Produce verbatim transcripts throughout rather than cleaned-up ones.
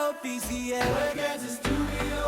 Officiel. Reggae Studio.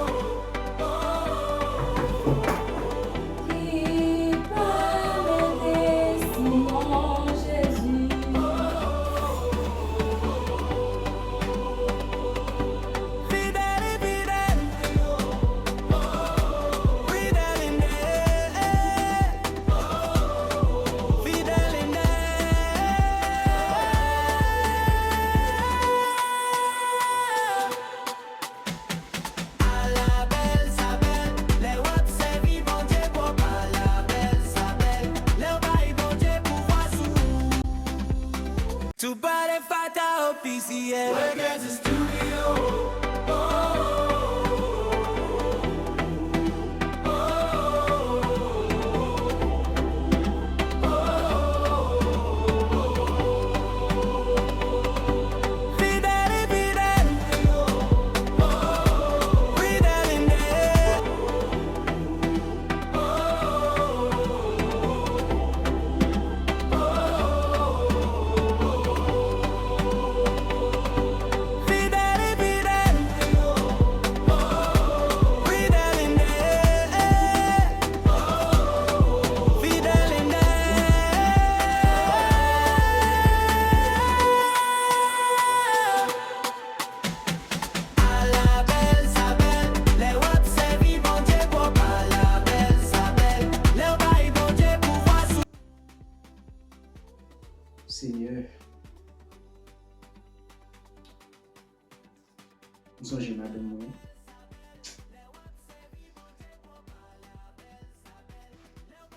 Ala bèl sa bèl, lè w ap sèvi Bondye pwòp. Ala bèl sa bèl, lè w bay Bondye pouvwa sou ou. Tupac Fata Officiel. Reggae Studio. Ala bèl sa bèl, lè w ap sèvi Bondye pwòp. Ala bèl sa bèl, lè w bay Bondye pouvwa sou. Senyè, m sonje madanm mwen.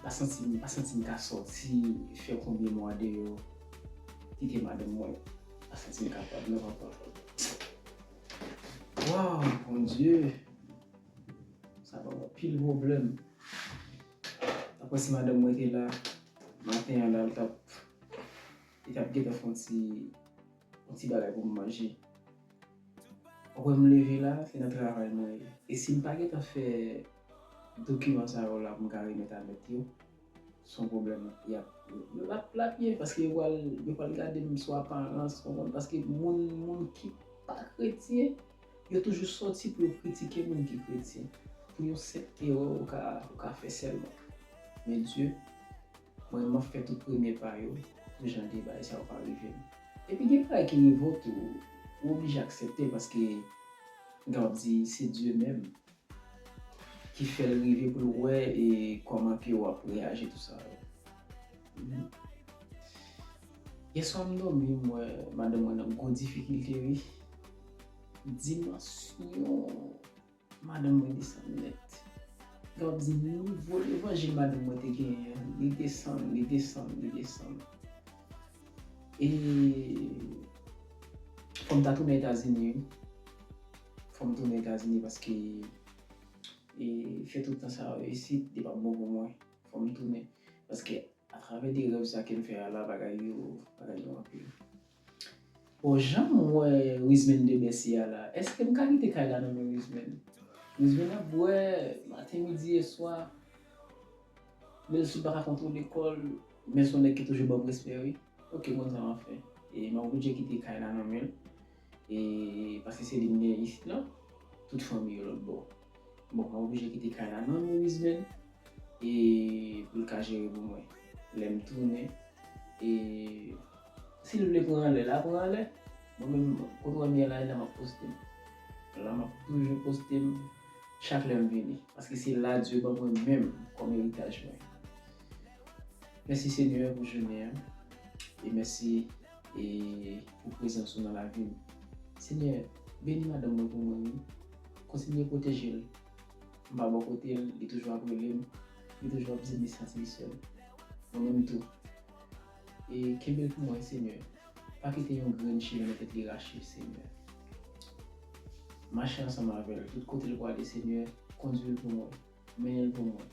Pa santi m, pa santi m ka sòti, fè konbyen mwa deyò, kite madanm mwen. Pa santi m kapab, non, papa. Waw, Bondye. Sa ban m anpil pwoblèm. Apre si madanm mwen te la, maten an la, li t ap, li t ap gentan fè yon ti, yon ti bagay pou m manje. Apre m leve la, se nan travay mwen ye. E si m pa gentan fè dokiman sa yo la pou m ka remèt a mèt yo, se yon pwoblèm y ap, l ap, l ap byen, paske yo pral, yo pral gade m sou aparans, konprann, paske moun, moun ki pa kretyen, yo toujou sòti pou yo kritike moun ki kretyen, pou yon senp erè ou ka, ou ka fè sèlman. Men Dye, mwen, m ap fè tout premye pa yo, pou jan de bagay sa yo pa rive m. Epi gen bagay ki rive w tou, ou oblije aksepte l, paske m kapab di se Dye menm ki fè l rive pou l wè e kòman ke w ap reyaji tou sa yo. Mhm. Yèswa m dòmi, m wè madanm mwen nan gwo difikilte, wi. Dimansyon madanm mwen desann nèt. Gen w ap di nivo levanjil madanm mwen te genyen an, li desann, li desann, li desann. E fò m ta tounen Etazini, wi. Fò m tounen Etazini paske e fè tout tan sa yo isit, li p ap bon pou mwen. Fò m tounen. Paske atravè de rèv sa ke m fè a la, bagay yo, bagay yo anpil. Bon, jan m wè Rizmen de Bèsi a la, èske m ka kite kay la nan men Rizmen? Rizmen ap bwè maten, midi e swa. Bèl sou pa ka kontwole kò l, men se yon nèg ki toujou ban m respè, wi. Ok, m konn sa m ap fè. E m ap oblije kite kay la nan men l. E paske se li m gen isit la, tout fanmi yo lòt bò. Bon, m ap oblije kite kay la nan men Rizmen e pou l ka jere pou mwen. Lè m tounen, e si l vle pran anlè, l a pran anlè. Mwen menm, kote w wè m ye la, e la m ap poste m. La m ap toujou poste m chak lè m vini. Paske se la Dye ban mwen menm kòm eritaj mwen. Mèsi Senyè pou jounen an. E mèsi e pou prezans ou nan lavi m. Senyè, beni madanm mwen pou mwen, wi. Kontinye pwoteje l. M pa bò kote l, li toujou ap rele m, li toujou ap di m li santi l sèl. Mwen menm tou. E kenbe l pou mwen, Senyè. Pa kite yon grenn cheve nan tèt li rache, Senyè. Mache ansanm avè l. Tout kote l prale, Senyè, kondui l pou mwen. Mennen l pou mwen.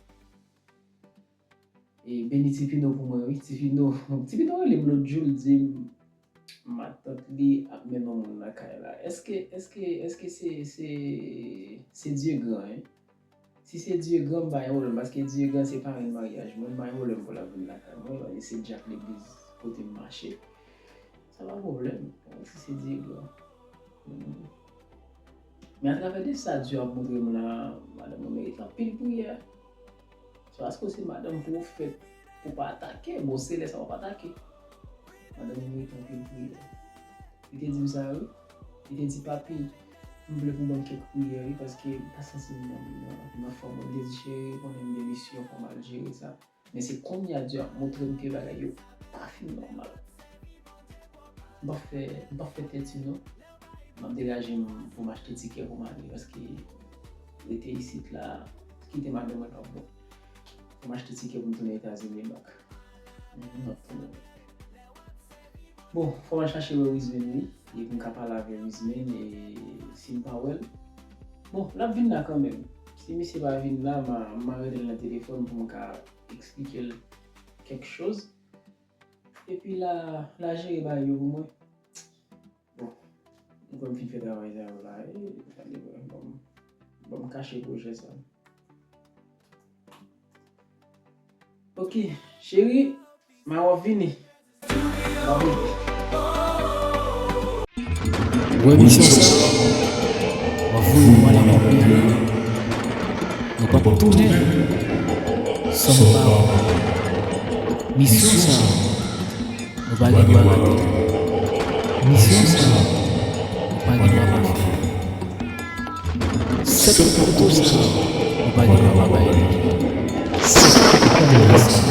E beni Ti Pino pou mwen, wi, Ti Pino. Ti Pino rele m lòt jou, l di m matant li ap mennen yon moun lakay la. Èske, èske, èske se, se, se Dye gran, en? Si se Dye gran, m pa gen pwoblèm, paske Dye gran se parenn maryaj mwen, m pa gen pwoblèm pou l ap vin lakay mwen, e se djak legliz kote m mache. Sa pa pwoblèm, si se Dye gran. Hmm. Men atravè de sa Dye ap montre m la, madanm mwen merite anpil priyè. Se paske w se madanm pwofèt, pou w pa atake, bon, se lè sa w ap atake. Madanm mwen merite anpil priyè. Li te di m sa, wi. Li te di, "Papi, m vle pou w ban m kèk priyè, wi, paske m pa santi m nan, nan, nan fòm." Mwen te di, "Cheri, konnen m gen misyon, fò m al jere sa." Men se kounye a Dye ap montre m ke bagay yo pa fin nòmal. M p ap fè, m p ap fè tèti non. M ap degaje m pou m achte tikè pou m ale, paske rete isit la, kite madanm mwen p ap bon. Pou m achte tikè pou m tounen Etazini, donk, m ap tounen. Bon, fò m al chache wè Wismane, wi. E pou m ka pale avè Wismane, e si m pa wè l, bon, l ap vin la kanmenm. Si misye pa vin la, m a, m a rele l nan telefòn pou m ka eksplike l kèk choz. Epi la, la jere bagay yo pou mwen. Bon, m kwè m fin fè travay sa yo la. E, tande, bon, bon, bon, m kache pwojè sa. Ok, cheri, m a wè w vini. Wè misyon sa, w ap voye w ale nan peyi a. Nou p ap tounen san nou pa wè w. Misyon sa, nou pa gen dwa rate. Misyon sa, nou pa gen dwa pa fè. Sèt kouto sa, nou pa gen dwa pa bay li. Sèt kouto sa.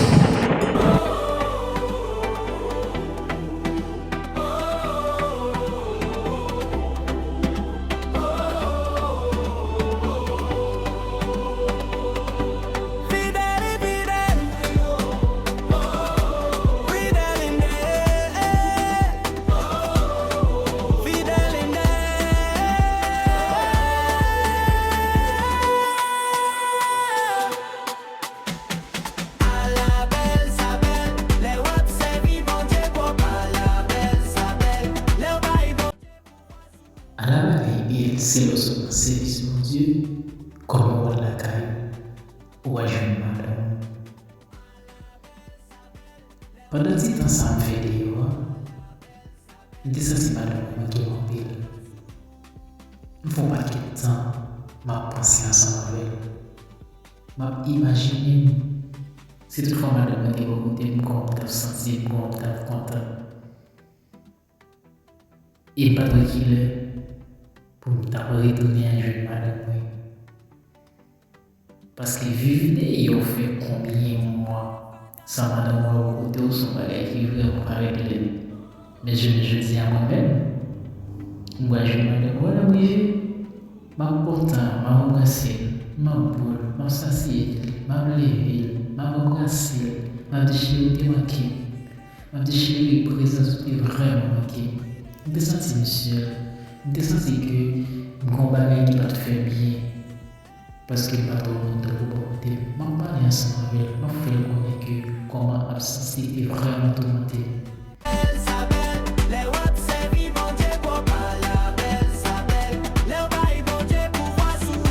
Ala bagay bèl se lè w sot nan sèvis Bondye, kòm ou al lakay ou, ou al jwenn madanm ou. Pandan ti tan sa m fè deyò a, m te santi madanm mwen manke m anpil. M fè yon pakèt tan m ap panse ansanm avè l. M ap imajine m, si toutfwa madanm mwen te bò kote m, kòman m t ap santi m, kòman m t ap kontan. E m pa t wè kilè pou m t ap retounen al jwenn madanm mwen. Paske viv deyò fè konbyen mwa san madanm ou bò kote w, se yon bagay ki vrèman parèt lèd. Men jounen jodi a, mwen menm, m pral jwenn madanm mwen, lè m rive, m ap kontan, m ap anbrase l, m ap bo l, m ap sasiye l, m ap leve l, m ap anbrase l, m ap di, "Cheri, ou te manke m." M ap di, "Cheri, prezans ou te vrèman manke m. M te santi m sèl. M te santi ke m gen yon bagay ki pa t fè m byen." Paske m pa t wè moun tankou w bò kote m. M ap pale ansanm avè l, m ap fè l konnen ke kòman absans li te vrèman toumante m. Bèl sa bèl, lè w ap sèvi Bondye twòp, ala bèl sa bèl, lè w bay Bondye pouvwa sou ou.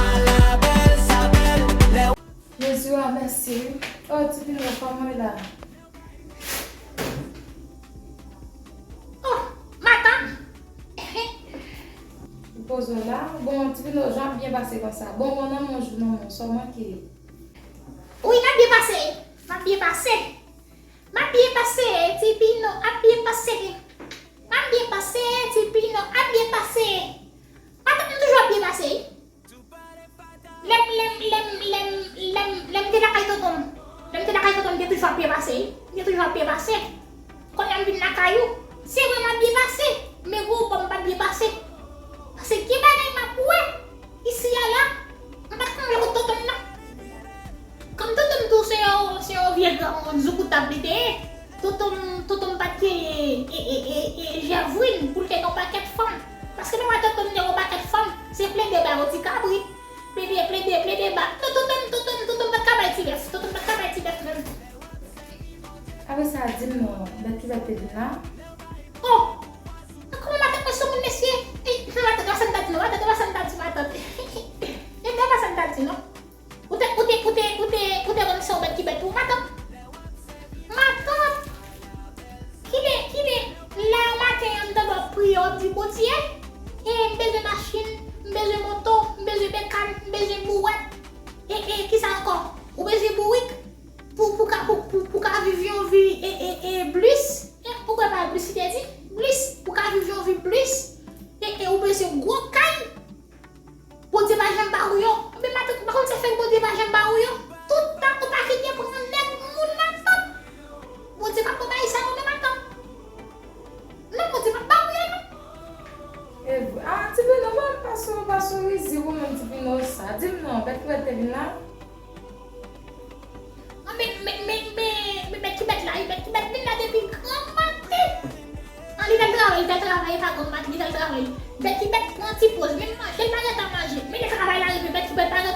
Ala bèl sa bèl, lè w Jezi a, mèsi wi. Oh, Ti Pino, kòman w ye la? Oh, matant! Ou poze w la? Bon, Ti Pino, jan ap byen pase konsa. Bon, bon, nan men w, jou nan men w, sa w manke? Wi, m ap byen pase. M ap byen pase. M ap byen pase, Ti Pino ap byen pase. M ap byen pase, Ti Pino ap byen pase. Matant, m toujou ap byen pase wi. Lè m, lè m, lè m, lè m, lè m, lè m te lakay tonton m. Lè m te lakay tonton m, m te toujou ap byen pase wi. M te toujou ap byen pase. Kounye a m vin lakay ou. Se vre m ap byen pase, men gwo bò m pa t byen pase. Paske gen bagay m ap wè isi a la, m pa t konn wè kot tonton m nan. Kòm tonton m tou se yon, se yon vye granmoun zoukoutab li te ye, tonton m, tonton m pa t gen, e, e, e, e, jèvrin pou l te gen yon pakèt fanm. Paske nou wè tonton m te gen yon pakèt fanm, se plede ba yo ti kabrit, plede, plede, plede ba. Non, tonton m, tonton m, tonton m pa t ka bay ti bèf, tonton m pa t ka bay ti bèf menm. Apre sa, di m non, bèt ki bèt te vin la? Oh! Kòman matant mwen se yon moun mesye? Ey, non, matant, pa sa m ta di non, matant, pa sa m ta di, matant. E pa sa m ta di non. Ou te, ou te, ou te, ou te, ou te konn se yon bèt ki bèt pou ou, matant? Matant,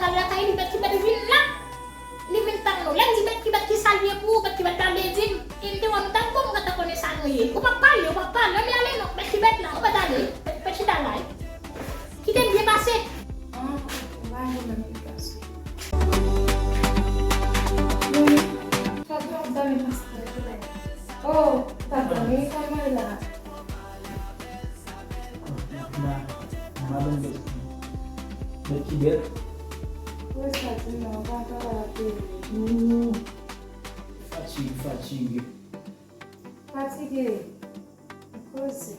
Al lakay li, Bèt Kibèt vin la. Li vin tann nou. Lè m di Bèt Kibèt, kisa l ye pou ou, Bèt Kibèt pa vle di m. E m te wè m t ap bon, m gentan konnen sa nou ye. Ou p ap pale, ou p ap pale, ann ale non, Bèt Kibèt la, ou pa t ale. Bèt, Bèt chita la. Kite m byen pase. Ah, ou pa gen menm ki pase. Wi. Sa t ap dòmi pase Bèt Kibèt. Oh, ou t ap dòmi, kòman la? Ma, madanm Bèt, Bèt Kibèt. Wè sa di non, pa travay ap peye. Ooh, fatig, fatige. Fatige? Koze.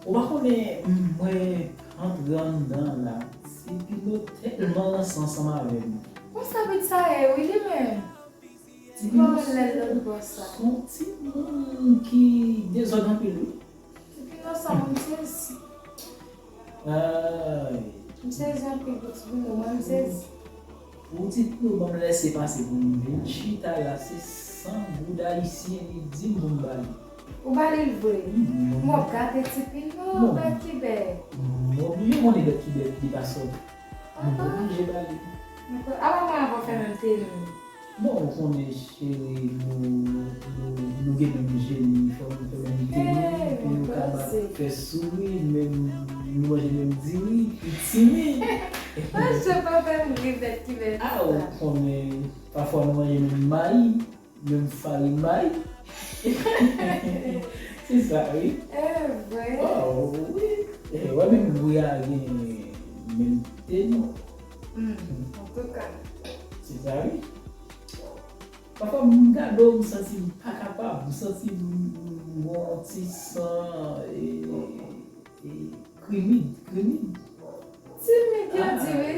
Ou pa konnen, mwen antre anndan la, Tipino tèlman ranse ansanm avè m. Konsa vit sa ye, wi, li menm. Tipino se yon timoun ki dezòd anpil, wi. Tipino sa, m sezi. Ay. M sezi anpil pou Tipino, mwen, m sezi. Pou Tipino ban m lèsepase pou m vin chita la, se san goud ayisyen li di m pou m ba li. Ou ba li l vre? M ap gade Tipino, Bèt Kibèt. M oblije konnen Bèt Kibèt li pa sòt. M oblije ba li. Dakò. Apa mwen avè w fè menm teni? Bon, ou konnen, cheri, nou, nou, nou gen menm jeni, fò nou fè menm teni, pou nou kapab fè souri, menm, nou manje menm diri, pitimi. Manje pa fè m ri, Bèt Kibèt. Ah, ou konnen, pafwa nou manje menm mayi, menm farin mayi. Se sa, wi. E vre? Oh, wi. E, wè menm bri a gen menm teni. Hmm, antouka. Se sa, wi. Pafwa, m gade w, m santi m pa kapab. M santi m, m, m gon ti san, e, e, krimid, krimid. Timid, yo di, wi.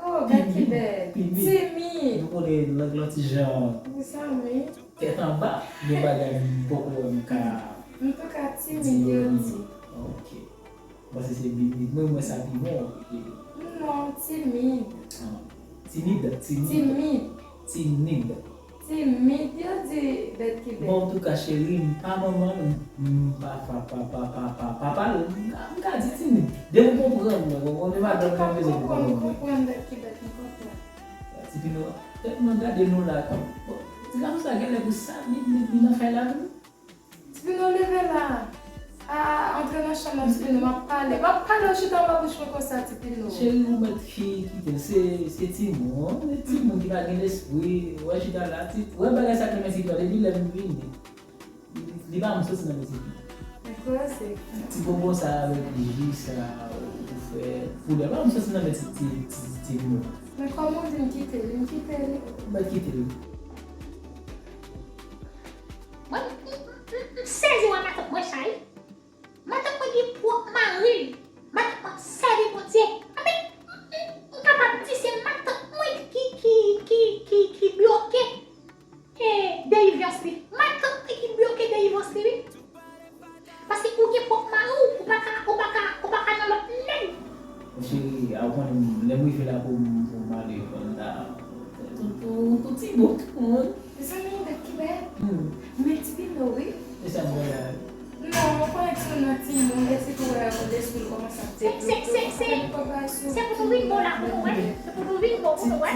Oh, Bèt Kibèt. Timid. Nou konnen lang lan ti jan tèt anba, gen bagay m poko wè m ka di yo. Antouka, timid, yo di. Ok. M panse se bibit. Mwen, mwen sa pi bon. Non, timid. Ah. Timid, timid. Timid. Timid. Timid, yo di Bèt Kibèt. Bon, antouka, cheri, m pa manman l, m pa papa l. M ka, m ka di timid. Depi w konprann mwen, w konprann madanm mwen bezwen konprann mwen. M konprann, m konprann Bèt Kibèt, m konprann. Tipino, tèlman gade nou la, bon, ti gason sa genlè pou sa, li, li, li nan kay la tou. Tipino, leve la. A, antre nan chanm nan, Tipino, m ap pale. M ap pale, ou chita anba bouch mwen konsa, Tipino. Cheri, ou mèt ki-, kite l. Se, se timoun, se timoun ki pa gen lespri. Wè, chita la, ti, wè bagay sa k nan men Tipino, depi lè m vini. Li, li pa janm soti nan men Tipino. Ti bonbon sa avèk ji sa ou fè, poudre, pa janm soti nan men ti, ti, ti, Tipino. Men kòman w di m kite l, m kite l. Ou mèt kite l. Mwen, m, m, m, m sezi wè matant mwen sa, wi. Matant mwen gen pwòp mari l. Matant mwen sèvi Bondye. Anben, m, m, m kapab di se matant mwen ki, ki, ki, ki, ki bloke, e, delivrans li. Matant mwen ki bloke delivrans li, wi. Paske ou gen pwòp mari w, ou pa ka, ou pa ka, ou pa ka nan lòt nèg. Cheri, a w konnen, lè m rive la pou m, pou m ale, fò m ta, tou, tou, tou ti bout, ou konprann? Mezanmi, Bèt Kibèt. Hmm. Men Tipino, wi. E sa m wè la? Non, ou konnen timoun nan timoun, e si pou wè lespri l kòmanse ap devlope, ou pa ka gen pwòp bagay sou. Se pou nou vin bon la pou nou wè. Se pou nou vin bon pou nou wè.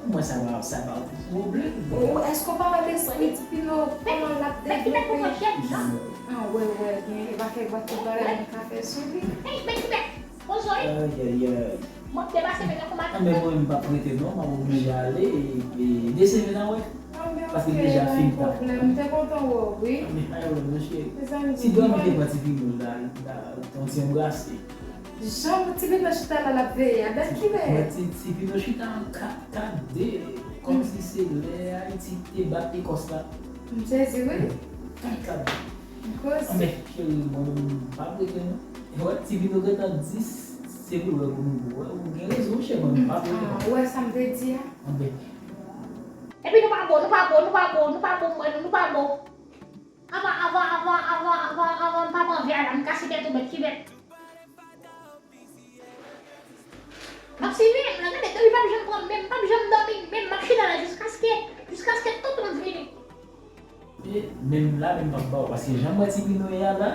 Mwen sa va, sa va pwoblèm. Ou, èske w pa wè lespri Tipino, kòman l ap devlope? Bèt Kibèt pou mwen jèn, non? Ah, wè, wè, gen, e pa kèk bagay nou ka fè sou li. Hey, Bèt Kibèt, bonjou, wi. Ay, ay, ay. Mwen te pase men nan kòmandan. Anben mwen, m p ap rete non, m ap oblije ale, e, e, de semèn an, wè. Anben, paske deja fin ta. Pwoblèm, m te kontan wè w, wi. Anben, pa gen pwoblèm, non, cheri. Ti dòmi te pran Tipino la, la, yon ti anbrase. Jan Tipino chita la, l ap veye a, Bèt Kibèt. Mwen, Ti, Tipino chita an kat kat de, kòmsi se lè Ayiti te bat Ekòs la. M sezi, wi. Kat kat de. Anben, cheri, mwen, m p ap rete non. E wè, Tipino gentan di, se pou l wè pou nou bo. Wè, ou gen rezon, cheri, mwen, m p ap rete non. Ah, ou wè sa m te di a? Anben. Epi nou pa bo, nou pa bo, nou pa bo, nou pa bo, mwen, nou pa bo. Avan, avan, avan, m pa pran vè a la, m kase tèt ou, Bèt Kibèt. M ap siveye m la, gade, dòmi p ap janm pran m, menm, m p ap janm dòmi, menm, m ap chita la jiskaske, jiskaske tout moun vini. E menm la, menm m p ap ba w, paske jan m wè Tipino ye a la,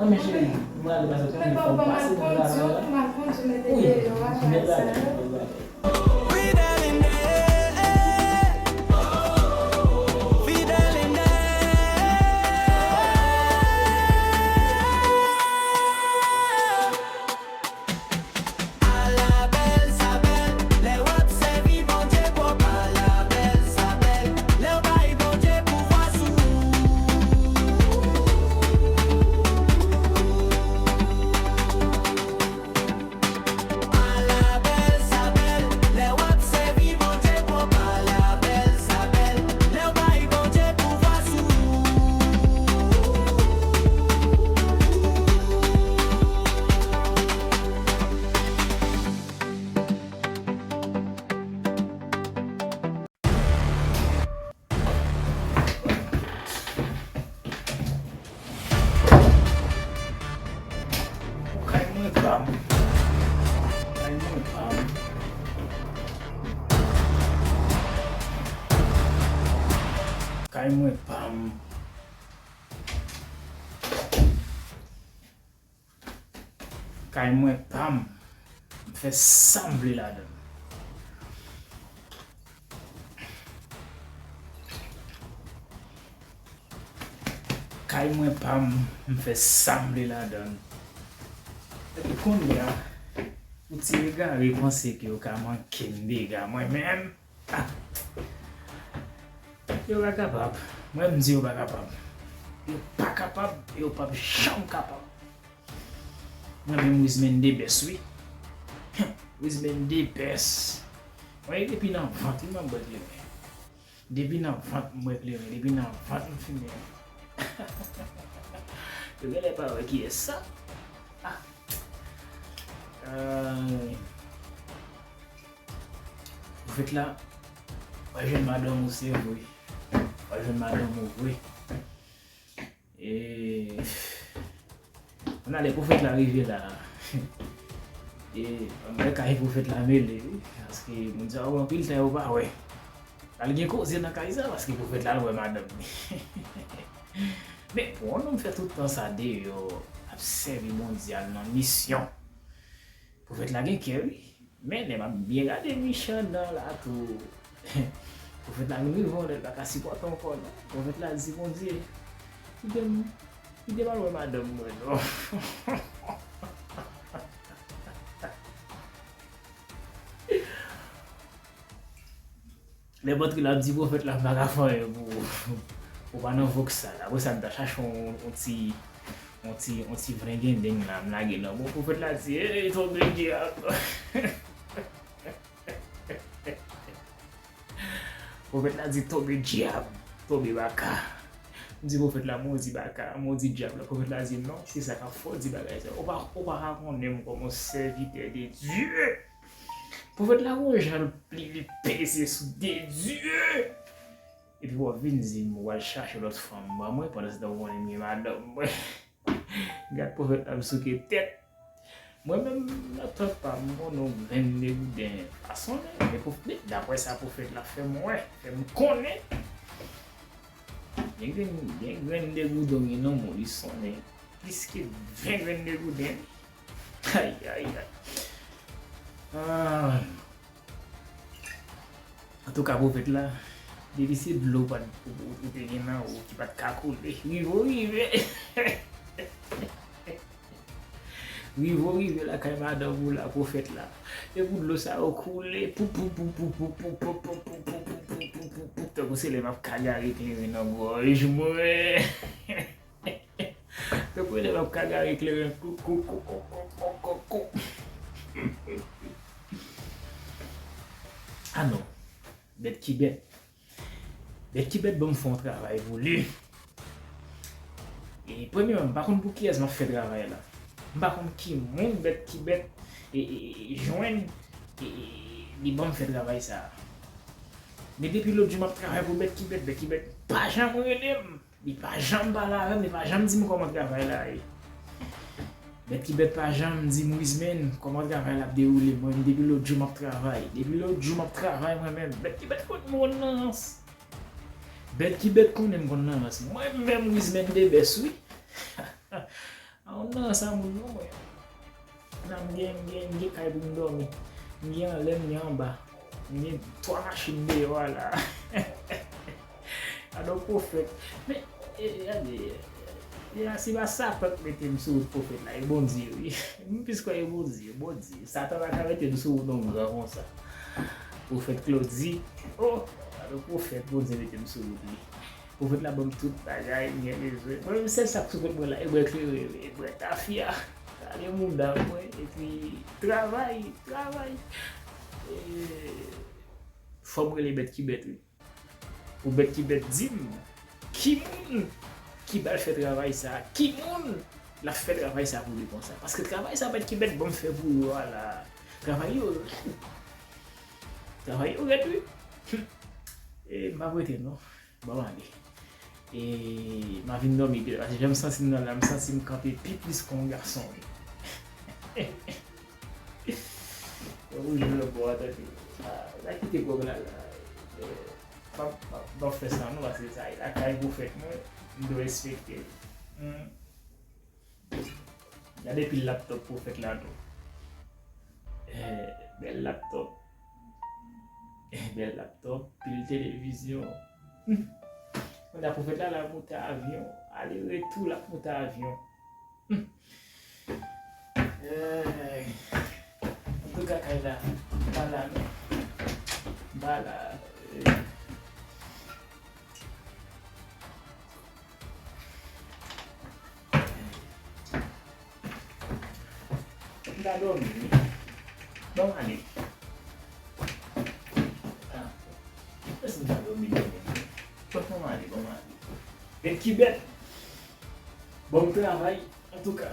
Men cheri, m prale pase pou mwen fè w pase nan travay la. Wi, men la. Ala bèl sa bèl, lè w ap sèvi Bondye pwòp. Ala bèl sa bèl, lè w bay Bondye pouvwa sou ou. Ala bèl sa bèl, lè w ap sèvi Bondye pwòp. Ala bèl sa bèl, lè w bay Bondye pouvwa sou ou. Kay mwen pa m. Kay mwen pa m. Kay mwen pa m. Kay mwen pa m. M fè sa m vle ladan l. Kay mwen pa m, m fè sa m vle ladan l. Epi kounye a, pou ti egare panse ke yo ka manke m dega mwen menm. Ah. Yo pa kapab. Mwen, m di yo pa kapab. Yo pa kapab, yo p ap janm kapab. Mwen menm Wisman de bès, wi. Wisman de bès. Mwen, depi nan vant, wi, m ap bwè kleren. Depi nan vant, m bwè kleren. Depi nan vant, m fimen. Yo genlè pa wè kiyès sa. Ah. Euh, Pwofèt la, w a jwenn madanm ou, se vre. W a jwenn madanm ou vre. E, kounye a lè pwofèt la rive la, e, ann wè kay pwofèt la mele, wi. Paske moun sa yo anpil tan yo pa wè. Pral gen koze nan kay sa, paske pwofèt la al wè madanm li. Men, pou yon nonm fè tout tan sa deyò, ap sèvi Bondye, al nan misyon. Pwofèt la gen kè, wi. Men, lè m ap byen gade Michanda la tou, pwofèt la vin rive yon lè l pa ka sipòte ankò, non. Pwofèt la di Bondye, kite m, kite m al wè madanm mwen, non. Lè pòtre la ap di pwofèt la, m pa ka fè anyen pou ou. Ou pa nan voksal. Apre sa, m ta chache yon, yon ti, yon ti, yon ti vrengenden la, m lage nan men pwofèt la, di, "Ey, tonbe dyab." Pwofèt la di, "Tonbe dyab, tonbe baka." M di pwofèt la, "Modi baka, modi dyab la." Pwofèt la di, "Non, se sa k ap fè w di bagay sa. Ou pa, ou pa ka konnen m kòm yon sèvitè de Dye." Pwofèt la gon jan l pli, li peze sou de Dye. Epi w ap vin di m w al chache lòt fanm ban mwen, pandan se tan ou konnen m gen madanm mwen. Gad pwofèt la ap souke tèt. Mwen menm, nan tèt pa m, m konnen yon grenn degouden fasonnen. Men pwof-, men daprè sa pwofèt la fè m wè, fè m konnen, gen grenn, gen grenn degouden gen nan men w, li sonnen plis ke ven grenn degouden. Ay, ay, ay. Ah. Antouka, pwofèt la, depi se dlo pa t, ou, ou, ou te gen nan ou ki pa t ka koule, rive w rive. Rive w rive lakay madanm ou la, pwofèt la. Epi dlo sa yo koule, pou, pou, tankou se lè m ap ka gare kleren nan gòj mwen. Tankou lè m ap ka gare kleren kou, kou, kou. Ah non. Bèt ki bèt. Bèt ki bèt ban m fè yon travay pou li. E premyèman, m pa konn pou kiyès m ap fè travay la. M pa konn ki moun bèt ki bèt e, e, e, jwenn e, e, li ban m fè travay sa a. Men depi lòt jou m ap travay pou bèt ki bèt, bèt ki bèt pa janm rele m. Li pa janm pale avè m, li pa janm di m kòman travay la ye. Bèt ki bèt pa janm di m, "Wisman, kòman travay la ap dewoule?" Mwen menm, depi lòt jou m ap travay. Depi lòt jou m ap travay, mwen menm. Bèt ki bèt konn m konn nan rans. Bèt ki bèt konnen m konn nan rans. Mwen menm, Wisman de bès, wi. Ah, Yon nan sa moun non mwen. Nan m gen, m gen, m gen kay pou m dòmi. M gen anlè, m gen anba. M gen twa machin deyò a la. Gade yon pwofèt. Men, e, gade, e, a, se pa Satan k mete m sou wout pwofèt la, e Bondye, wi. M plis kwè e Bondye, Bondye. Satan pa ka mete m sou wout yon gran konsa. Pwofèt Claudy, oh, gade yon pwofèt Bondye mete m sou wout li. Pwofèt la ban m tout bagay m gen bezwen. Mwen menm sèl sa k sou kont mwen la, e bwè klere, e bwè tafya. Rale mouda mwen, epi travay, travay. E, fò m rele bèt ki bèt, wi. Pou bèt ki bèt di m, ki moun ki pral fè travay sa? Ki moun l ap fè travay sa pou li konsa? Paske travay sa bèt ki bèt ban m fè pou yo a la, travay yo rèd. Travay yo rèd, wi. E m p ap rete, non. Ban m ale. E m a vin dòmi pi lè, paske jan m santi m nan la, m santi m kanpe pi plis ke yon gason, wi. Yo pou jwe bò a, tande. Ah, n a kite kòb la, la. Eh, m ap, m ap, m ap fè sa, non, paske sa e lakay pwofèt mwen, m dwe respekte l. Hmm. Gade pil laptòp pwofèt la, non. Eh, bèl laptòp. Eh, bèl laptòp, pil televizyon. Hmm. Kounya pwofèt la, l ap moute avyon. Ale retou, l ap moute avyon. Hmm. Eh, antouka, kay la, m pa la, non. M pa la. Eh. M ta dòmi, wi. Ban m ale. Ah. Èske m ta dòmi, dòmi? Ban m ale, ban m ale. Bèt ki bèt. Bon travay. Antouka,